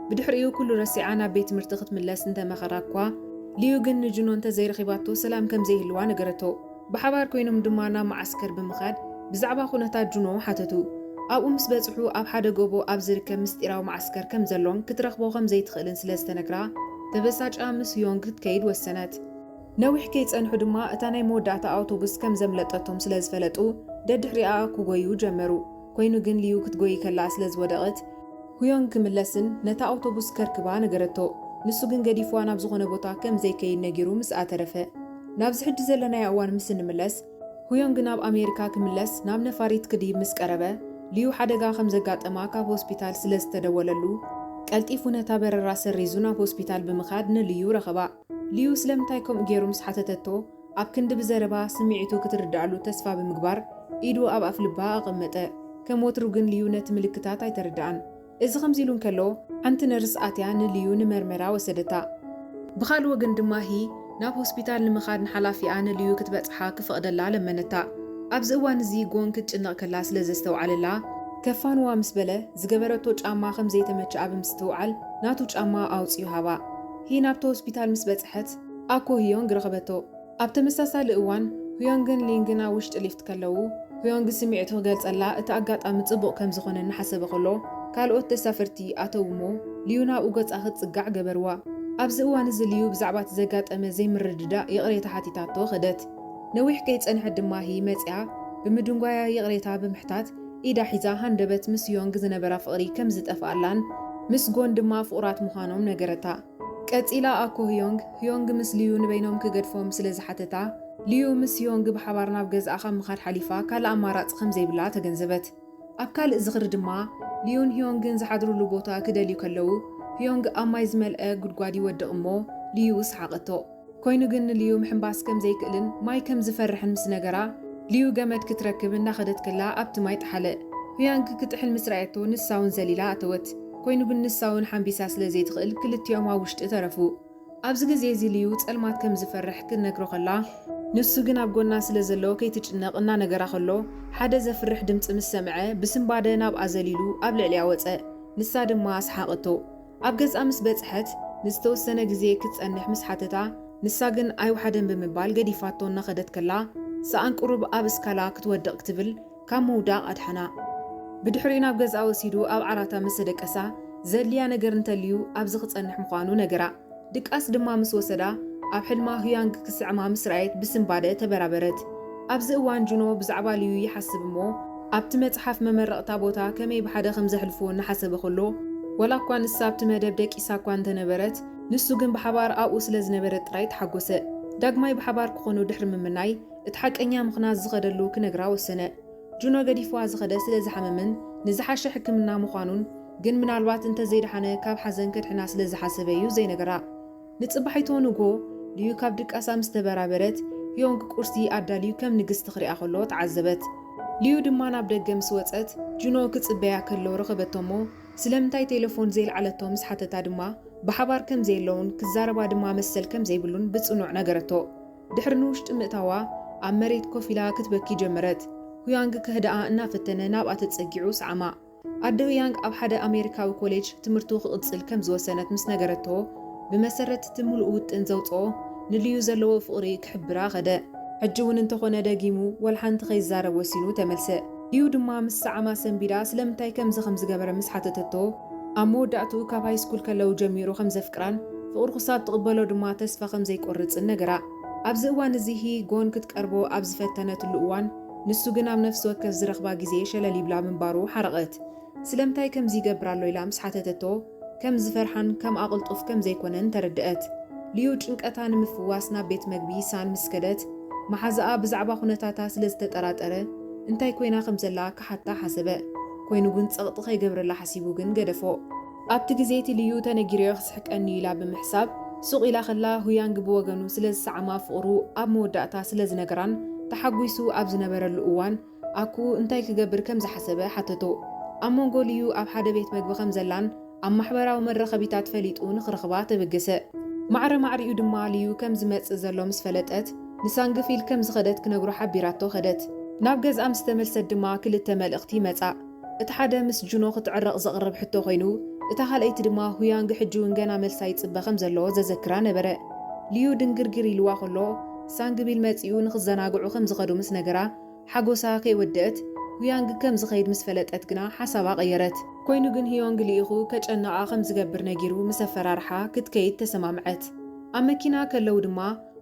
ብድሕሪኡ ኩሉ ረሲዓ ናብ ቤት ትምህርቲ ክትምለስ እንተመኸራ እኳ፣ ልዩ ግን ንጁኖ እንተዘይረኺባቶ ሰላም ከም ዘይህልዋ ነገረቶ። ብሓባር ኮይኖም ድማ ናብ መዓስከር ብምኻድ ብዛዕባ ኩነታት ጁኖ ሓተቱ። ኣብኡ ምስ በጽሑ፣ ኣብ ሓደ ጎቦ ኣብ ዝርከብ ምስጢራዊ መዓስከር ከም ዘሎን ክትረኽቦ ከም ዘይትኽእልን ስለ ዝተነግራ፣ ተበሳጫ ምስ ዮንግ ክትከይድ ወሰነት። ነዊሕ ከይጸንሑ ድማ እታ ናይ መወዳእታ ኣውቶቡስ ከም ዘምለጠቶም ስለ ዝፈለጡ፣ ደድሕሪኣ ክጎዩ ጀመሩ። ኮይኑ ግን ልዩ ክትጎይ ከላ ስለ ዝወደቐት፣ ሁዮንግ ክምለስን ነታ ኣውቶቡስ ከርክባ ነገረቶ። ንሱ ግን ገዲፍዋ ናብ ዝኾነ ቦታ ከም ዘይከይድ ነጊሩ ምስኣ ተረፈ። ናብዚ ሕጂ ዘለናዮ እዋን ምስ እንምለስ፣ ሁዮንግ ናብ ኣሜሪካ ክምለስ ናብ ነፋሪት ክድይብ ምስ ቀረበ፣ ልዩ ሓደጋ ከም ዘጋጠማ ካብ ሆስፒታል ስለ ዝተደወለሉ፣ ቀልጢፉ ነታ በረራ ሰሪዙ ናብ ሆስፒታል ብምኻድ ንልዩ ረኸባ። ልዩ ስለምንታይ ከምኡ ገይሩ ምስ ሓተተቶ፣ ኣብ ክንዲ ብዘረባ ስምዒቱ ክትርድኣሉ ተስፋ ብምግባር፣ ኢዱ ኣብ ኣፍልባ ኣቐመጠ። ከም ወትሩ ግን ልዩ ነቲ ምልክታት ኣይተረድኣን። እዚ ከምዚ ኢሉ እንከሎ፣ ሓንቲ ነርስ ኣትያ ንልዩ ንመርመራ ወሰደታ። ብኻልእ ወገን ድማ ሂ ናብ ሆስፒታል ንምኻድ ንሓላፊኣ ንልዩ ክትበጽሓ ክፈቕደላ ለመነታ። ኣብዚ እዋን እዚ ጎን ክትጭነቕ ከላ ስለ ዘስተውዓለላ፣ ከፋንዋ ምስ በለ፣ ዝገበረቶ ጫማ ከም ዘይተመችኣ ብምስትውዓል፣ ናቱ ጫማ ኣውጺኡ ሃባ። ሂ ናብቲ ሆስፒታል ምስ በጽሐት፣ ኣኮ ህዮንግ ረኸበቶ። ኣብ ተመሳሳሊ እዋን፣ ህዮንግን ሊንግን ኣብ ውሽጢ ሊፍት ከለዉ፣ ህዮንግ ስምዒቱ ክገልጸላ እቲ ኣጋጣሚ ጽቡቕ ከም ዝኾነ እናሓሰበ ከሎ፣ ካልኦት ተሳፈርቲ ኣተዉ እሞ፣ ልዩ ናብኡ ገጻ ክትጽጋዕ ገበርዋ። ኣብዚ እዋን እዚ ልዩ ብዛዕባ እቲ ዘጋጠመ ዘይምርድዳእ ይቕሬታ ሓቲታቶ ከደት። ነዊሕ ከይጸንሐት ድማ ሂ መጺኣ፣ ብምድንጓያ ይቕሬታ ብምሕታት፣ ኢዳ ሒዛ ሃንደበት ምስ ህዮንግ ዝነበራ ፍቕሪ ከም ዝጠፍኣላን ምስ ጎን ድማ ፍቑራት ምዃኖም ነገረታ። ቀጺላ ኣኮ ህዮንግ፣ ህዮንግ ምስ ልዩ ንበይኖም ክገድፎም ስለ ዝሓተታ፣ ልዩ ምስ ህዮንግ ብሓባር ናብ ገዝኣ ካብ ምኻድ ሓሊፋ ካልእ ኣማራጺ ከም ዘይብላ ተገንዘበት። ኣብ ካልእ ዝኽሪ ድማ፣ ልዩን ህዮንግን ዝሓድሩሉ ቦታ ክደልዩ ከለዉ፣ ህዮንግ ኣብ ማይ ዝመልአ ጉድጓድ ይወድቕ እሞ፣ ልዩ ሰሓቐቶ። ኮይኑ ግን ንልዩ ምሕንባስ ከም ዘይክእልን ማይ ከም ዝፈርሕን ምስ ነገራ፣ ልዩ ገመድ ክትረክብ እናኸደት ከላ ኣብቲ ማይ ጠሓለ። ህዮንግ ክጥሕል ምስ ረኣየቶ፣ ንሳ እውን ዘሊላ ኣተወት። ኮይኑ ግን ንሳ እውን ሓንቢሳ ስለ ዘይትኽእል፣ ክልቲኦም ኣብ ውሽጢ ተረፉ። ኣብዚ ግዜ እዚ ልዩ ጸልማት ከም ዝፈርሕ ክትነግሮ ከላ፣ ንሱ ግን ኣብ ጎና ስለ ዘሎ ከይትጭነቕ እናነገራ ከሎ፣ ሓደ ዘፍርሕ ድምጺ ምስ ሰምዐ፣ ብስንባደ ናብኣ ዘሊሉ ኣብ ልዕሊኣ ወጸ። ንሳ ድማ ኣስሓቐቶ። ኣብ ገዝኣ ምስ በጽሐት፣ ንዝተወሰነ ግዜ ክትጸንሕ ምስ ሓተታ፣ ንሳ ግን ኣይወሓደን ብምባል ገዲፋቶ እናኸደት ከላ፣ ሰኣን ቁሩብ ኣብ እስካላ ክትወድቕ ክትብል ካብ ምውዳቕ ኣድሓና። ብድሕሪኡ ናብ ገዝኣ ወሲዱ ኣብ ዓራታ ምስ ኣደቀሳ፣ ዘድልያ ነገር እንተልዩ ኣብዚ ክጸንሕ ምዃኑ ነገራ። ድቃስ ድማ ምስ ወሰዳ፣ ኣብ ሕልማ ህያንግ ክስዕማ ምስ ረኣየት ብስንባደ ተበራበረት። ኣብዚ እዋን ጁኖ ብዛዕባ ልዩ ይሓስብ እሞ፣ ኣብቲ መጽሓፍ መመረቕታ ቦታ ከመይ ብሓደ ከም ዘሕልፍዎ እናሓሰበ ከሎ፣ ዋላ እኳ ንሳ ኣብቲ መደብ ደቂሳ እኳ እንተነበረት፣ ንሱ ግን ብሓባር ኣብኡ ስለ ዝነበረ ጥራይ ተሓጎሰ። ዳግማይ ብሓባር ክኾኑ ድሕሪ ምምናይ፣ እቲ ሓቀኛ ምኽንያት ዝኸደሉ ክነግራ ወሰነ። ጁኖ ገዲፍዋ ዝኸደ ስለ ዝሓመመን ንዝሓሸ ሕክምና ምዃኑን፣ ግን ምናልባት እንተዘይደሓነ ካብ ሓዘን ከድሕና ስለ ዝሓሰበ እዩ ዘይነገራ። ንጽባሒቶ ንጎ፣ ልዩ ካብ ድቃሳ ምስ ተበራበረት፣ ዮንግ ቁርሲ ኣዳልዩ ከም ንግስቲ ክሪኣ ከሎ ተዓዘበት። ልዩ ድማ ናብ ደገ ምስ ወጸት፣ ጁኖ ክጽበያ ከሎ ረኸበቶ እሞ፣ ስለምንታይ ቴሌፎን ዘይልዓለቶ ምስ ሓተታ ድማ፣ ብሓባር ከም ዘየለውን ክዛረባ ድማ መሰል ከም ዘይብሉን ብጽኑዕ ነገረቶ። ድሕሪ ንውሽጢ ምእታዋ፣ ኣብ መሬት ኮፍ ኢላ ክትበኪ ጀመረት። ሁያንግ ከህድኣ እናፈተነ ናብኣ ተጸጊዑ ሰዓማ። ኣደ ሁያንግ ኣብ ሓደ ኣሜሪካዊ ኮሌጅ ትምህርቱ ክቕጽል ከም ዝወሰነት ምስ ነገረቶ፣ ብመሰረት እቲ ምሉእ ውጥን ዘውጽኦ ንልዩ ዘለዎ ፍቕሪ ክሕብራ ኸደ። ሕጂ እውን እንተኾነ ደጊሙ ወላ ሓንቲ ከይዛረብ ወሲኑ ተመልሰ። ልዩ ድማ ምስ ሰዓማ ሰንቢዳ ስለምንታይ ከምዚ ከም ዝገበረ ምስ ሓተተቶ፣ ኣብ መወዳእትኡ ካብ ሃይስኩል ከለዉ ጀሚሩ ከም ዘፍቅራን ፍቕሩ ክሳብ ትቕበሎ ድማ ተስፋ ከም ዘይቆርጽን ነገራ። ኣብዚ እዋን እዚ ሂ ጎን ክትቀርቦ ኣብ ዝፈተነትሉ እዋን፣ ንሱ ግን ኣብ ነፍሲ ወከፍ ዝረኽባ ግዜ ሸለል ይብላ ምንባሩ ሓረቐት። ስለምንታይ ከምዚ ይገብር ኣሎ ኢላ ምስ ሓተተቶ፣ ከም ዝፈርሓን ከምኣ ቅልጡፍ ከም ዘይኮነን ተረድአት። ልዩ ጭንቀታ ንምፍዋስ ናብ ቤት መግቢ ሳን ምስ ከደት፣ መሓዛኣ ብዛዕባ ኩነታታ ስለ ዝተጠራጠረ፣ እንታይ ኮይና ከም ዘላ ክሓታ ሓሰበ። ኮይኑ ግን ጸቕጢ ከይገብረላ ሓሲቡ ግን ገደፎ። ኣብቲ ግዜ እቲ ልዩ ተነጊረዮ ክስሕቀኒ ኢላ ብምሕሳብ፣ ሱቕ ኢላ ከላ፣ ሁያንግ ብወገኑ ስለ ዝሰዓማ ፍቕሩ ኣብ መወዳእታ ስለ ዝነገራን ተሓጒሱ ኣብ ዝነበረሉ እዋን፣ ኣኩኡ እንታይ ክገብር ከም ዝሓሰበ ሓተቶ። ኣብ መንጎ ልዩ ኣብ ሓደ ቤት መግቢ ከም ዘላን ኣብ ማሕበራዊ መራኸቢታት ፈሊጡ ንኽረኽባ ተበገሰ። ማዕረ ማዕሪኡ ድማ ልዩ ከም ዝመጽእ ዘሎ ምስ ፈለጠት፣ ንሳንግፊል ከም ዝኸደት ክነግሮ ሓቢራቶ ከደት። ናብ ገዝኣ ምስ ተመልሰት ድማ ክልተ መልእኽቲ መጻ። እቲ ሓደ ምስ ጁኖ ክትዕረቕ ዘቕርብ ሕቶ ኮይኑ፣ እታ ካልኣይቲ ድማ ሁያንግ ሕጂ እውን ገና መልሳ ይጽበ ከም ዘሎ ዘዘክራ ነበረ። ልዩ ድንግርግር ኢልዋ ከሎ፣ ሳንግቪል መጺኡ ንኽዘናግዑ ከም ዝኸዱ ምስ ነገራ፣ ሓጎሳ ከይወደአት፣ ሁያንግ ከም ዝኸይድ ምስ ፈለጠት ግና ሓሳባ ቀየረት። ኮይኑ ግን ህዮንግ ልኢኹ ከጨንቓ ከም ዝገብር ነጊሩ ምስ ኣፈራርሓ ክትከይድ ተሰማምዐት። ኣብ መኪና ከለዉ ድማ፣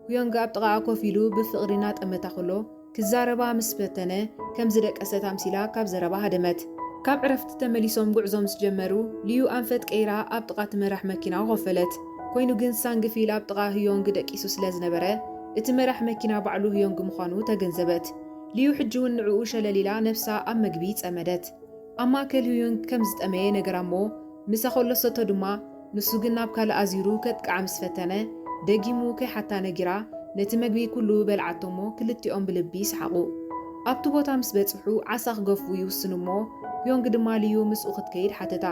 ሁዮንግ ኣብ ጥቓኣ ኮፍ ኢሉ ብፍቕሪ እናጠመታ ከሎ፣ ክዛረባ ምስ ፈተነ፣ ከም ዝደቀሰት ኣምሲላ ካብ ዘረባ ሃደመት። ካብ ዕረፍቲ ተመሊሶም ጉዕዞ ምስ ጀመሩ፣ ልዩ ኣንፈት ቀይራ ኣብ ጥቓ እቲ መራሕ መኪና ኮፈለት። ኮይኑ ግን ሳንግፊል ኣብ ጥቓ ህዮንግ ደቂሱ ስለ ዝነበረ፣ እቲ መራሕ መኪና ባዕሉ ህዮንግ ምዃኑ ተገንዘበት። ልዩ ሕጂ እውን ንዕኡ ሸለል ኢላ ነብሳ ኣብ መግቢ ጸመደት። ኣብ ማእከል ህዮንግ ከም ዝጠመየ ነገራ እሞ፣ ምስ ኣኸለሰቶ ድማ፣ ንሱ ግን ናብ ካልእ ኣዚሩ ከጥቅዓ ምስ ፈተነ፣ ደጊሙ ከይሓታ ነጊራ፣ ነቲ መግቢ ኩሉ በልዓቶ እሞ፣ ክልቲኦም ብልቢ ሰሓቑ። ኣብቲ ቦታ ምስ በጽሑ፣ ዓሳ ክገፍፉ ይውስኑ እሞ፣ ህዮንግ ድማ ልዩ ምስኡ ክትከይድ ሓተታ።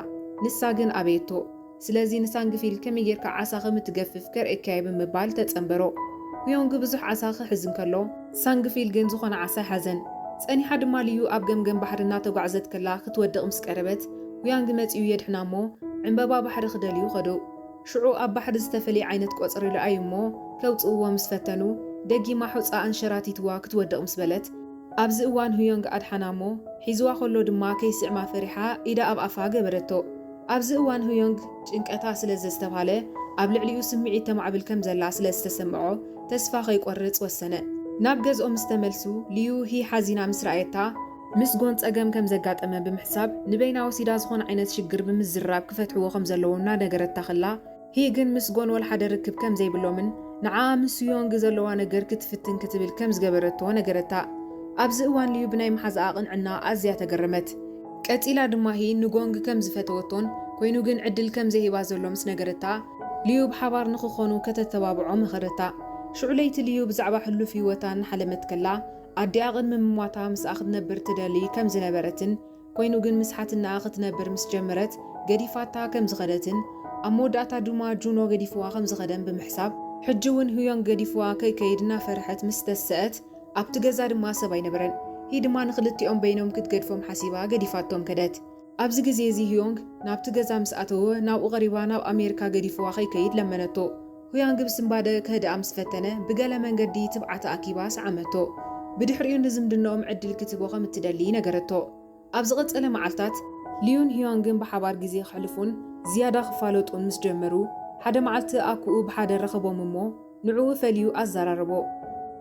ንሳ ግን ኣበየቶ። ስለዚ ንሳንግፊል ከመይ ጌርካ ዓሳ ከም እትገፍፍ ከርእየካ'የ ብምባል ተጸንበሮ። ህዮንግ ብዙሕ ዓሳ ክሕዝ እንከሎ፣ ሳንግፊል ግን ዝኾነ ዓሳ ኣይሓዘን። ጸኒሓ ድማ ልዩ ኣብ ገምገም ባሕሪ እናተጓዕዘት ከላ ክትወድቕ ምስ ቀረበት፣ ሁያንግ መጺኡ የድሕና እሞ ዕምበባ ባሕሪ ክደልዩ ከዱ። ሽዑ ኣብ ባሕሪ ዝተፈልየ ዓይነት ቆጽሪ ረኣዩ እሞ ከውጽእዎ ምስ ፈተኑ፣ ደጊማ ሑጻ ኣንሸራቲትዋ ክትወድቕ ምስ በለት፣ ኣብዚ እዋን ሁዮንግ ኣድሓና እሞ ሒዝዋ ከሎ ድማ ከይስዕማ ፈሪሓ ኢዳ ኣብ ኣፋ ገበረቶ። ኣብዚ እዋን ሁዮንግ ጭንቀታ ስለ ዘስተብሃለ ኣብ ልዕሊኡ ስምዒት ተማዕብል ከም ዘላ ስለ ዝተሰምዖ ተስፋ ከይቆርጽ ወሰነ። ናብ ገዝኦም ምስ ተመልሱ ልዩ ሂ ሓዚና ምስ ረኣየታ ምስ ጎን ጸገም ከም ዘጋጠመ ብምሕሳብ ንበይና ወሲዳ ዝኾነ ዓይነት ሽግር ብምዝራብ ክፈትሕዎ ከም ዘለዎም እናነገረታ ከላ ሂ ግን ምስ ጎን ወላ ሓደ ርክብ ከም ዘይብሎምን ንዓኣ ምስ ዮንግ ዘለዋ ነገር ክትፍትን ክትብል ከም ዝገበረቶ ነገረታ። ኣብዚ እዋን ልዩ ብናይ መሓዛኣ ቅንዕና ኣዝያ ተገረመት። ቀጺላ ድማ ሂ ንጎንግ ከም ዝፈተወቶን ኮይኑ ግን ዕድል ከም ዘይህባ ዘሎ ምስ ነገረታ ልዩ ብሓባር ንኽኾኑ ከተተባብዖ መኸረታ። ሽዑ ለይቲ ልዩ ብዛዕባ ሕሉፍ ህይወታ እናሓለመት ከላ ኣዲኣ ቅድሚ ምሟታ ምስኣ ክትነብር ትደሊ ከም ዝነበረትን ኮይኑ ግን ምስ ሓትነኣ ክትነብር ምስ ጀመረት ገዲፋታ ከም ዝኸደትን ኣብ መወዳእታ ድማ ጁኖ ገዲፍዋ ከም ዝኸደን ብምሕሳብ ሕጂ እውን ህዮንግ ገዲፍዋ ከይከይድ እናፈርሐት ምስ ተሰአት ኣብቲ ገዛ ድማ ሰብ ኣይነበረን። ሂ ድማ ንክልቲኦም በይኖም ክትገድፎም ሓሲባ ገዲፋቶም ከደት። ኣብዚ ግዜ እዚ ህዮንግ ናብቲ ገዛ ምስ ኣተወ ናብኡ ቀሪባ ናብ ኣሜሪካ ገዲፍዋ ከይከይድ ለመነቶ። ሁያንግ ብስንባደ ከህድኣ ምስ ፈተነ ብገለ መንገዲ ትብዓት ኣኪባ ሰዓመቶ። ብድሕሪኡ ንዝምድናኦም ዕድል ክትህቦ ከም እትደሊ ነገረቶ። ኣብ ዝቐጸለ መዓልታት፣ ሊዩን ህዮንግን ብሓባር ግዜ ከሕልፉን ዝያዳ ክፋለጡን ምስ ጀመሩ፣ ሓደ መዓልቲ ኣኩኡ ብሓደ ረኸቦም እሞ ንዕኡ ፈልዩ ኣዘራረቦ።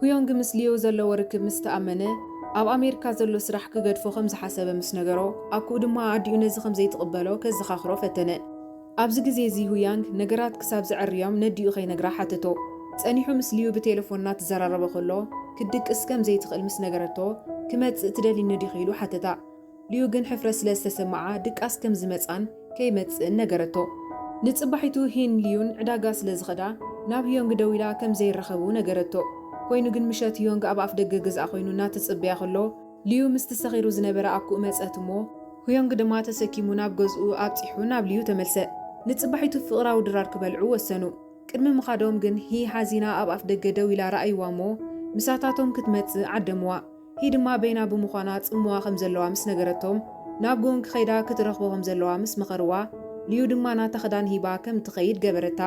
ሁዮንግ ምስ ሊዮ ዘለዎ ርክብ ምስ ተኣመነ፣ ኣብ ኣሜሪካ ዘሎ ስራሕ ክገድፎ ከም ዝሓሰበ ምስ ነገሮ፣ ኣኩኡ ድማ ኣዲኡ ነዚ ከም ዘይትቕበሎ ከዘኻኽሮ ፈተነ። ኣብዚ ግዜ እዚ ሁያንግ ነገራት ክሳብ ዘዐርዮም ነዲኡ ከይነግራ ሓተቶ። ጸኒሑ ምስ ሊዩ ብቴሌፎን እናተዘራረበ ከሎ፣ ክትድቅስ ከም ዘይትኽእል ምስ ነገረቶ፣ ክመጽእ ትደልይኒ ዲኺ ኢሉ ሓተታ። ሊዩ ግን ሕፍረት ስለ ዝተሰምዓ ድቃስ ከም ዝመጽኣን ከይመጽእን ነገረቶ። ንጽባሒቱ ሂን ሊዩን ዕዳጋ ስለ ዝኸዳ ናብ ህዮንግ ደዊላ ከም ዘይራኸቡ ነገረቶ። ኮይኑ ግን ምሸት ህዮንግ ኣብ ኣፍ ደገ ገዝኣ ኮይኑ እናተጸበያ ከሎ ሊዩ ምስቲ ሰኺሩ ዝነበረ ኣኩኡ መጸት እሞ ህዮንግ ድማ ተሰኪሙ ናብ ገዝኡ ኣብጺሑ ናብ ሊዩ ተመልሰ። ንጽባሒቱ ፍቕራዊ ድራር ክበልዑ ወሰኑ። ቅድሚ ምኻዶም ግን ሂ ሓዚና ኣብ ኣፍ ደገ ደው ኢላ ረኣይዋ እሞ ምሳታቶም ክትመጽእ ዓደምዋ። ሂ ድማ በይና ብምዃና ጽምዋ ከም ዘለዋ ምስ ነገረቶም ናብ ጎንግ ከይዳ ክትረኽቦ ከም ዘለዋ ምስ መኸርዋ ሊዩ ድማ ናታ ክዳን ሂባ ከም ትኸይድ ገበረታ።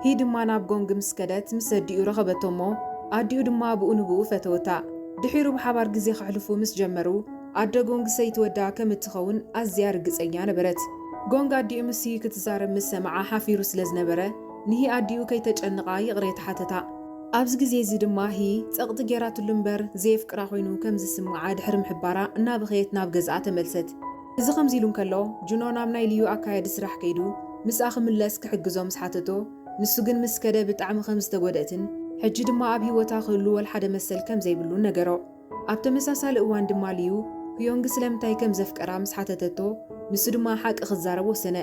ሂ ድማ ናብ ጎንግ ምስ ከደት ምስ ኣዲኡ ረኸበቶ እሞ ኣዲኡ ድማ ብኡ ንብኡ ፈተወታ። ድሒሩ ብሓባር ግዜ ከሕልፉ ምስ ጀመሩ ኣደ ጎንግ ሰይቲ ወዳ ከም እትኸውን ኣዝያ ርግጸኛ ነበረት። ጎንግ ኣዲኡ ምስ ሂ ክትዛረብ ምስ ሰምዓ ሓፊሩ ስለ ዝነበረ ንሂ ኣዲኡ ከይተጨንቓ ይቕሬታ ሓተታ። ኣብዚ ግዜ እዚ ድማ ሂ ጸቕጢ ጌራትሉ እምበር ዘየፍቅራ ኮይኑ ከም ዝስምዓ ድሕሪ ምሕባራ እናበኸየት ናብ ገዝኣ ተመልሰት። እዚ ከምዚ ኢሉ እንከሎ ጁኖ ናብ ናይ ልዩ ኣካያዲ ስራሕ ከይዱ ምስኣ ክምለስ ክሕግዞ ምስ ሓተቶ ንሱ ግን ምስ ከደ ብጣዕሚ ከም ዝተጎደእትን ሕጂ ድማ ኣብ ህይወታ ክህሉ ወላ ሓደ መሰል ከም ዘይብሉን ነገሮ። ኣብ ተመሳሳሊ እዋን ድማ ልዩ ህዮንግ ስለምንታይ ከም ዘፍቀራ ምስ ሓተተቶ ንሱ ድማ ሓቂ ክዛረብ ወሰነ።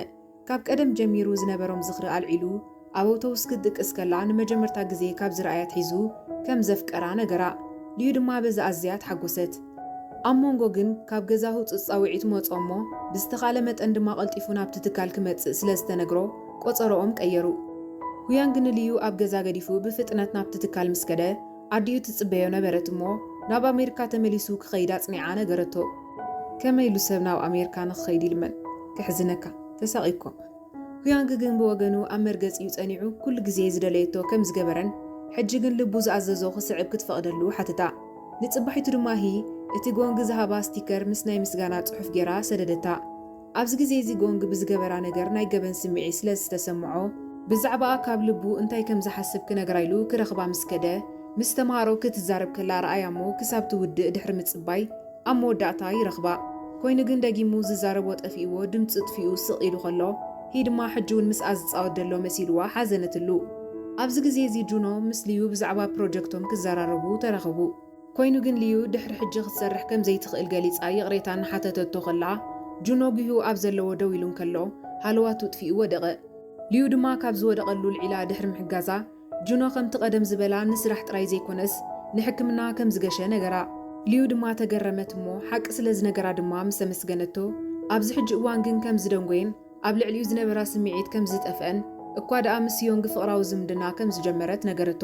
ካብ ቀደም ጀሚሩ ዝነበሮም ዝኽሪ ኣልዒሉ ኣብ ኣውቶቡስ ክትድቅስ ከላ ንመጀመርታ ግዜ ካብ ዝረኣያ ኣትሒዙ ከም ዘፍቀራ ነገራ። ልዩ ድማ በዚ ኣዝያ ተሓጎሰት። ኣብ መንጎ ግን ካብ ገዛ ህጹጽ ጻውዒት መጾ እሞ ብዝተኻእለ መጠን ድማ ቀልጢፉ ናብቲ ትካል ክመጽእ ስለ ዝተነግሮ ቆጸሮኦም ቀየሩ። ሁያንግ ንልዩ ኣብ ገዛ ገዲፉ ብፍጥነት ናብቲ ትካል ምስ ከደ፣ ኣዲኡ ትጽበዮ ነበረት እሞ፣ ናብ ኣሜሪካ ተመሊሱ ክኸይድ ኣጽኒዓ ነገረቶ። ከመይ ኢሉ ሰብ ናብ ኣሜሪካ ንኽኸይድ ይልመን? ከሕዝነካ። ተሳቒ እኮ። ሁያንግ ግን ብወገኑ ኣብ መርገጺኡ ጸኒዑ ኩሉ ግዜ ዝደለየቶ ከም ዝገበረን፣ ሕጂ ግን ልቡ ዝኣዘዞ ክስዕብ ክትፈቕደሉ ሓተታ። ንጽባሒቱ ድማ ሂ እቲ ጎንግ ዝሃባ ስቲከር ምስ ናይ ምስጋና ጽሑፍ ጌራ ሰደደታ። ኣብዚ ግዜ እዚ ጎንግ ብዝገበራ ነገር ናይ ገበን ስምዒት ስለ ዝተሰምዖ፣ ብዛዕባኣ ካብ ልቡ እንታይ ከም ዝሓስብ ክነግራ ኢሉ ክረኽባ ምስ ከደ፣ ምስ ተምሃሮ ክትዛረብ ከላ ረኣያ እሞ ክሳብ ትውድእ ድሕሪ ምጽባይ ኣብ መወዳእታ ይረኽባ። ኮይኑ ግን ደጊሙ ዝዛረቦ ጠፊእዎ ድምጺ ጥፊኡ ስቕ ኢሉ ከሎ፣ ሂ ድማ ሕጂ እውን ምስኣ ዝጻወት ዘሎ መሲልዋ ሓዘነትሉ። ኣብዚ ግዜ እዚ ጁኖ ምስ ልዩ ብዛዕባ ፕሮጀክቶም ክዘራረቡ ተራኸቡ። ኮይኑ ግን ልዩ ድሕሪ ሕጂ ክትሰርሕ ከም ዘይትኽእል ገሊጻ ይቕሬታ እናሓተተቶ ከላ፣ ጁኖ ጒሁ ኣብ ዘለዎ ደው ኢሉ እንከሎ፣ ሃለዋቱ ጥፊኡ ወደቐ። ልዩ ድማ ካብ ዝወደቐሉ ልዒላ ድሕሪ ምሕጋዛ፣ ጁኖ ከምቲ ቀደም ዝበላ ንስራሕ ጥራይ ዘይኮነስ ንሕክምና ከም ዝገሸ ነገራ። ልዩ ድማ ተገረመት እሞ ሓቂ ስለ ዝነገራ ድማ ምስ ኣመስገነቶ፣ ኣብዚ ሕጂ እዋን ግን ከም ዝደንጎየን ኣብ ልዕሊኡ ዝነበራ ስምዒት ከም ዝጠፍአን፣ እኳ ደኣ ምስ ዮንግ ፍቕራዊ ዝምድና ከም ዝጀመረት ነገረቶ።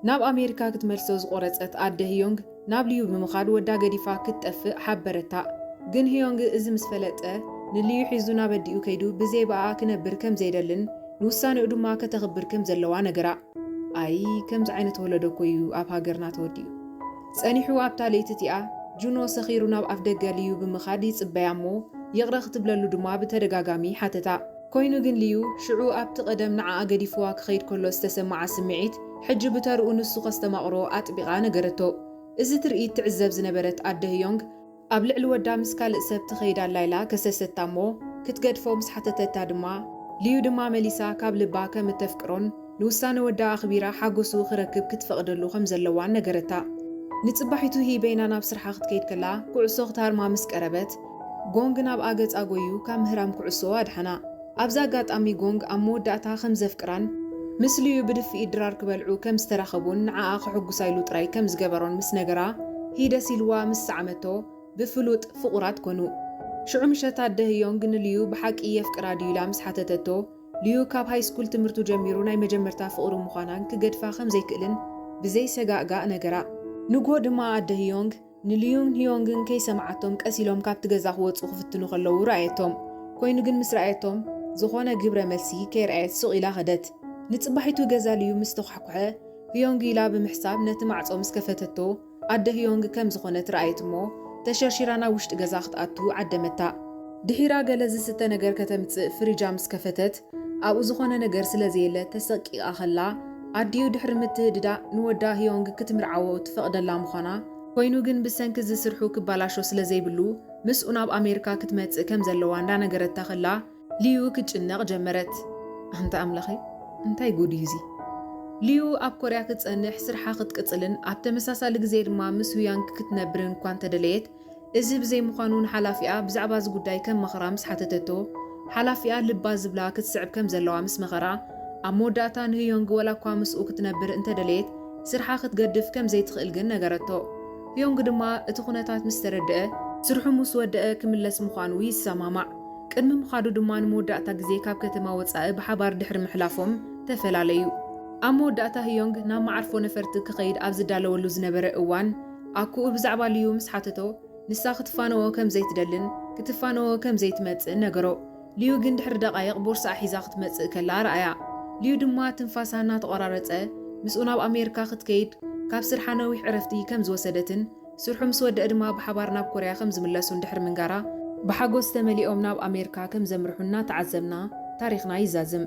ናብ ኣሜሪካ ክትመልሶ ዝቖረጸት ኣደ ህዮንግ ናብ ልዩ ብምኻድ ወዳ ገዲፋ ክትጠፍእ ሓበረታ። ግን ህዮንግ እዚ ምስ ፈለጠ፣ ንልዩ ሒዙ ናብ ኣዲኡ ከይዱ ብዘይ ብኣኣ ክነብር ከም ዘይደልን ንውሳኔኡ ድማ ከተኽብር ከም ዘለዋ ነገራ። ኣይ፣ ከምዚ ዓይነት ወለዶ እኮ እዩ ኣብ ሃገርና ተወዲኡ። ጸኒሑ ኣብታ ለይቲ እቲኣ፣ ጁኖ ሰኺሩ ናብ ኣፍደገ ልዩ ብምኻድ ይጽበያ እሞ፣ ይቕረ ክትብለሉ ድማ ብተደጋጋሚ ሓተታ። ኮይኑ ግን ልዩ፣ ሽዑ ኣብቲ ቀደም ንዓኣ ገዲፍዋ ክኸይድ ከሎ ዝተሰምዓ ስምዒት፣ ሕጂ ብተርኡ ንሱ ከስተማቕሮ ኣጥቢቓ ነገረቶ። እዚ ትርኢት ትዕዘብ ዝነበረት ኣደ ህዮንግ፣ ኣብ ልዕሊ ወዳ ምስ ካልእ ሰብ ትኸይድ ኣላ ኢላ ከሰሰታ እሞ፣ ክትገድፎ ምስ ሓተተታ ድማ፣ ልዩ ድማ መሊሳ ካብ ልባ ከም እተፍቅሮን ንውሳነ ወዳ ኣኽቢራ ሓጎሱ ክረክብ ክትፈቕደሉ ከም ዘለዋን ነገረታ። ንጽባሒቱ ሂ በይና ናብ ስርሓ ክትከይድ ከላ፣ ኩዕሶ ክትሃርማ ምስ ቀረበት፣ ጎንግ ናብኣ ገጻ ጎዩ ካብ ምህራም ኩዕሶ ኣድሓና። ኣብዚ ኣጋጣሚ ጎንግ ኣብ መወዳእታ ከም ዘፍቅራን ምስ ልዩ ብድፍኢት ድራር ክበልዑ ከም ዝተራኸቡን ንዓኣ ከሐጉሳ ኢሉ ጥራይ ከም ዝገበሮን ምስ ነገራ፣ ሂ ደስ ኢልዋ ምስ ሰዓመቶ፣ ብፍሉጥ ፍቑራት ኮኑ። ሽዑ ምሸት ኣደ ህዮንግ ንልዩ ብሓቂ የፍቅራ ድዩ ኢላ ምስ ሓተተቶ፣ ልዩ ካብ ሃይ ስኩል ትምህርቱ ጀሚሩ ናይ መጀመርታ ፍቕሩ ምዃናን ክገድፋ ከም ዘይክእልን ብዘይ ሰጋእጋእ ነገራ። ንግሆ ድማ ኣደ ህዮንግ ንልዩን ህዮንግን ከይሰምዓቶም ቀስ ኢሎም ካብቲ ገዛ ክወጹ ክፍትኑ ከለዉ ረኣየቶም። ኮይኑ ግን ምስ ረኣየቶም፣ ዝኾነ ግብረ መልሲ ከይረኣየት ስቕ ኢላ ከደት። ንጽባሒቱ ገዛ ልዩ ምስ ተኳሕኩሐ፣ ህዮንግ ኢላ ብምሕሳብ ነቲ ማዕጾ ምስ ከፈተቶ፣ ኣደ ህዮንግ ከም ዝኾነት ረኣየት እሞ፣ ተሸርሺራ ናብ ውሽጢ ገዛ ክትኣቱ ዓደመታ። ድሒራ ገለ ዝስተ ነገር ከተምጽእ ፍሪጃ ምስ ከፈተት፣ ኣብኡ ዝኾነ ነገር ስለ ዘየለ ተሰቂቓ ከላ፣ ኣዲኡ ድሕሪ ምትህድዳእ ንወዳ ህዮንግ ክትምርዓዎ ትፈቕደላ ምዃና፣ ኮይኑ ግን ብሰንኪ እዚ ስርሑ ክባላሾ ስለ ዘይብሉ፣ ምስኡ ናብ ኣሜሪካ ክትመጽእ ከም ዘለዋ እንዳነገረታ ከላ፣ ልዩ ክትጭነቕ ጀመረት። ኣንታ ኣምላኸይ፣ እንታይ ጉድ እዩ እዚ? ልዩ ኣብ ኮርያ ክትጸንሕ፣ ስርሓ ክትቅጽልን ኣብ ተመሳሳሊ ግዜ ድማ ምስ ሁያንግ ክትነብርን እኳ እንተደለየት፣ እዚ ብዘይምዃኑ ንሓላፊኣ ብዛዕባ እዚ ጉዳይ ከም መኸራ ምስ ሓተተቶ፣ ሓላፊኣ ልባ ዝብላ ክትስዕብ ከም ዘለዋ ምስ መኸራ፣ ኣብ መወዳእታ ንህዮንግ ወላ እኳ ምስኡ ክትነብር እንተደለየት፣ ስርሓ ክትገድፍ ከም ዘይትኽእል ግን ነገረቶ። ህዮንግ ድማ እቲ ኩነታት ምስ ተረድአ፣ ስርሑ ምስ ወደአ ክምለስ ምዃኑ ይሰማማዕ። ቅድሚ ምኻዱ ድማ ንመወዳእታ ግዜ ካብ ከተማ ወጻኢ ብሓባር ድሕሪ ምሕላፎም ተፈላለዩ። ኣብ መወዳእታ ህዮንግ ናብ መዓርፎ ነፈርቲ ክኸይድ ኣብ ዝዳለወሉ ዝነበረ እዋን፣ ኣኩኡ ብዛዕባ ልዩ ምስ ሓተቶ፣ ንሳ ክትፋነዎ ከም ዘይትደልን ክትፋነዎ ከም ዘይትመጽእን ነገሮ። ልዩ ግን ድሕሪ ደቓይቕ ቦርስኣ ሒዛ ክትመጽእ ከላ ረኣያ። ልዩ ድማ ትንፋሳ እናተቖራረጸ ምስኡ ናብ ኣሜሪካ ክትከይድ ካብ ስርሓ ነዊሕ ዕረፍቲ ከም ዝወሰደትን ስርሑ ምስ ወደአ ድማ ብሓባር ናብ ኮርያ ከም ዝምለሱን ድሕሪ ምንጋራ፣ ብሓጎስ ተመሊኦም ናብ ኣሜሪካ ከም ዘምርሑ እናተዓዘብና ታሪኽና ይዛዝም።